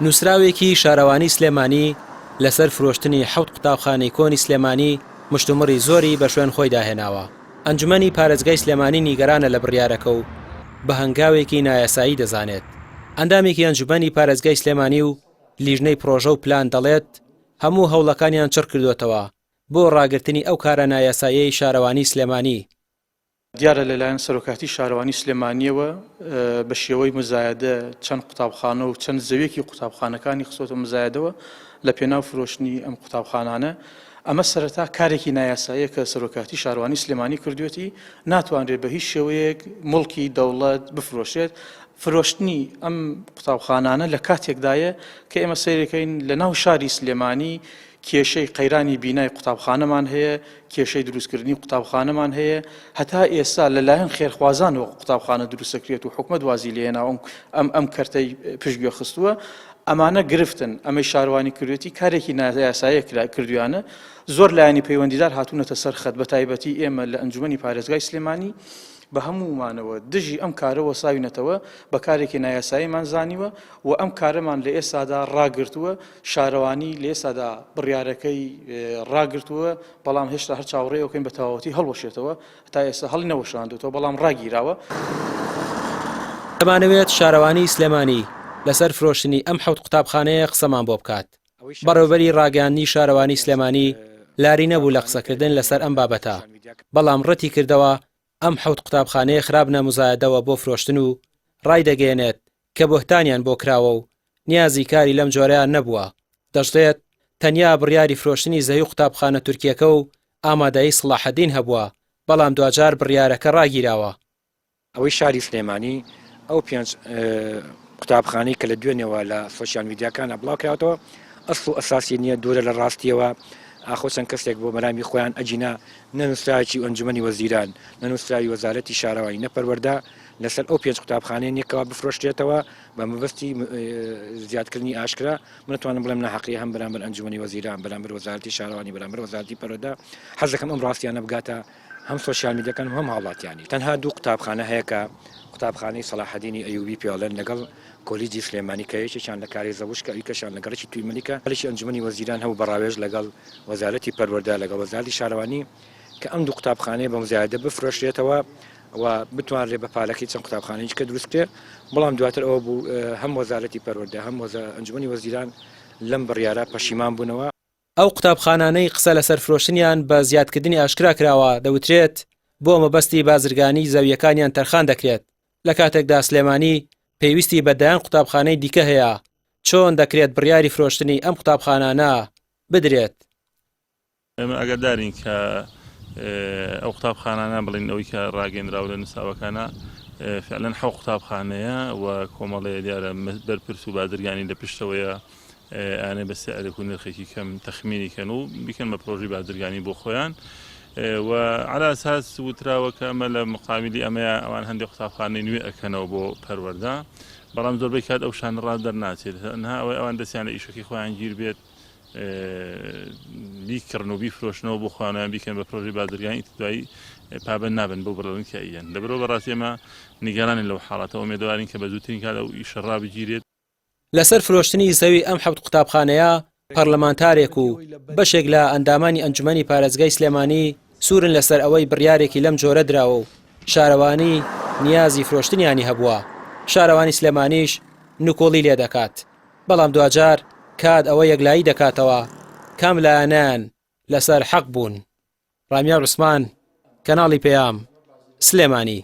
نووسراوێکی شارەوانی سلێمانی لەسەر فرۆشتنی حەوت قوتابخانەی کۆنی سلێمانی مشتومڕی زۆری بە شوێن خۆیدا هێناوە. ئەنجومەنی پارێزگای سلێمانی نیگەرانە لە بڕیارەکە و بە هەنگاوێکی نایاسایی دەزانێت. ئەندامێکی ئەنجومەنی پارێزگای سلێمانی و لیژنەی پڕۆژە و پلان دەڵێت، هەموو هەوڵەکانیان چڕکردووەتەوە بۆ ڕاگرتنی ئەو کارە نایاساییەی شارەوانی سلێمانی. دیارە لەلایەن سەرۆکایەتی شارەوانی سلێمانییەوە بە شێوەی مزایەدە چەند قوتابخانە و چەند زەویەکی قوتابخانەکانی خستۆتە مزایەدەوە لە پێناو فرۆشتنی ئەم قوتابخانانە. ئەمە سەرەتا کارێکی نایاساییە کە سەرۆکایەتی شارەوانی سلێمانی کردوێتی، ناتوانرێت بە هیچ شێوەیەک موڵکی دەوڵەت بفرۆشێت. فرۆشتنی ئەم قوتابخانانە لە کاتێکدایە کە ئێمە سەیرەکەین لە ناو شاری سلێمانی کێشەی قەیرانی بینای قوتابخانەمان هەیە، کێشەی دروستکردنی قوتابخانەمان هەیە، هەتا ئێستا لەلایەن خێرخوازانەوە قوتابخانە دروستەکرێت و حکومەت وازی لێهێناوە ئەم ئەم کەرتەی پشتگوێ خستووە، ئەمانە گرفتن، ئەمەی شارەوانی کردوێتی کارێکی نایاساییە کردویانە، زۆر لایەنی پەیوەندیدار هاتوونەتە سەر خەت، بەتایبەتی ئێمە لە ئەنجومەنی پارێزگای سلێمانی بە هەموومانەوە دژی ئەم کارە وەساوینەتەوە، بە کارێکی نایاساییمان زانیوە و ئەم کارەمان لە ئێستادا ڕاگرتووە، شارەوانی لە ئێستادا بڕیارەکەی ڕاگرتووە، بەڵام هێشتا هەر چاوەڕێی ئەوکەین بە تەواوەتی هەڵوەشێتەوە، هەتا ئێستا هەڵی نەوەشاندووەتەوە، بەڵام ڕاگیراوە. دەمانەوێت شارەوانیی سلێمانی لەسەر فرۆشتنی ئەم حەوت قوتابخانەیە قسەمان بۆ بکات. بەڕێوەبەری ڕاگەیاندنی شارەوانیی سلێمانی لاری نەبوو لە قسەکردن لەسەر ئەم بابەتە، بەڵام ڕەتی کردەوە ئەم حەوت قوتابخانەیە خرابنە موزایەدەوە بۆ فرۆشتن و ڕایدەگەیەنێت کە بوهتانیان بۆ کراوە و نیازی کاری لەم جۆرەیان نەبووە، دەشڵێت، تەنیا بڕیاری فرۆشتنی زەوی قوتابخانە تورکییەکە و ئامادەیی سڵاحەدین هەبووە، بەڵام دواجار بڕیارەکە ڕاگیراوە. ئەوەی شاری سلێمانی ئەو پێنج قوتابخانەی کە لە دوێنێوە لە سۆشیال میدیاکانە بڵاوکراوەتەوە ئەسڵ و ئەساسی نییە دوورە لە ڕاستیەوە ئاخۆ چەند کەسێک بۆ مەرامی خۆیان ئەگینا نەنووسراوێکی ئەنجومەنی وەزیران نەنووسراوی وەزارەتی شارەوانی نە پەروەردە لەسەر ئەو پێنج قوتابخانەیە نییە کەوا بفرۆشرێتەوە بە مەبەستی زیادکردنی ئاشکرا من ئەتوانم بڵێم ناحەقیە هەم بەرامبەر ئەنجومەنی وەزیران بەرامبەر وەزارەتی شارەوانی بەرامبەر وەزارەتی پەروەردە حەز دەکەم ئەم ڕاستیانە بگاتە هەم سۆشیال میدیاکان و هەم هاوڵاتیانی. تەنها دوو قوتابخانە هەیە کە قوتابخانەی سەڵاحەدینی ئەیوبی پێڵێن لەگەڵ کۆلیجی سلێمانی کە یەکێکیان لە کارێزە وشکە ئەویکەشیان لە گەڕەکی توی مەلیکە هەلێکی ئەنجومەنی وەزیران هەبوو بە ڕاوێژ لەگەڵ وەزارەتی پەروەردە لەگەڵ وەزارەتی شارەوانی کە ئەم دوو قوتابخانەیە بە مزایەدە بفرۆشرێتەوە و بتوانرێت بە پارەکەی چەند قوتابخانەیەکی کە دروست بکرێت بەڵام دواتر ئەوە بوو هەم وەزارەتی پەروەردە هەم ئەنجومەنی وەزیران لەم بڕیارە پەشیمان بوونەوە. ئەو قوتابخانانەی قسە لەسەر فرۆشتنیان بە زیادکردنی ئاشکرا کراوە، دەوترێت بۆ مەبەستی بازرگانی زەوییەکانیان تەرخان دەکرێت، لە کاتێکدا سلێمانی پێویستی بە دەیان قوتابخانەی دیکە هەیە، چۆن دەکرێت بڕیاری فرۆشتنی ئەم قوتابخانانە بدرێت؟ ئێمە ئاگادارین کە ئەو قوتابخانانە بڵین ئەوەی کە ڕاگەندراو لە نووساوەکانە فعلەن حەو قوتابخانەیە و کۆمەڵەیە دیارە بەرپرس و بازرگانی لە پشتەوەیە ئانێ بە سعرێک و نرخێکی کەم تەخمینی کەن و بیکەن بە پرۆژەی بازرگانی بۆ خۆیان و على اساس وتراوە کە ئەمە لە مقابلی ئەمەیە ئەوان هەندێک قوتابخانەی نوێ ئەکەنەوە بۆ پەروەردە بەڵام زۆربەی کات ئەو شانە ڕاست دەرناچێت تەنها ئەوەی ئەوان دەستیان لە ئیشەکەی خۆیان گیر بێت بیکڕن و بیفرۆشنەوە بۆ خۆیان بیکەن بە پرۆژەی بازرگانی ئیتر دوایی پابەند نابن بەو بڕڵن کە ئەیەن لەبەرەوە بەڕاستی ئێمە نیگەرانین لەو حاڵەتە ئومێدەوارین کە بە زووترین کات ئەو ئیشە ڕابگیرێت. لەسەر فرۆشتنی زەوی ئەم حەوت قوتابخانەیە پەرلەمانتارێک و بەشێک لە ئەندامانی ئەنجومەنی پارێزگای سلێمانی سوورن لەسەر ئەوەی بڕیارێکی لەم جۆرە دراوە و شارەوانی نیازی فرۆشتنیانی هەبووە، شارەوانی سلێمانیش نکۆڵی لێدەکات. بەڵام دواجار کات ئەوە یەکلایی دەکاتەوە کام لایەنەیان لەسەر حەق بوون. ڕامیار عوسمان، کەناڵی پەیام، سلێمانی.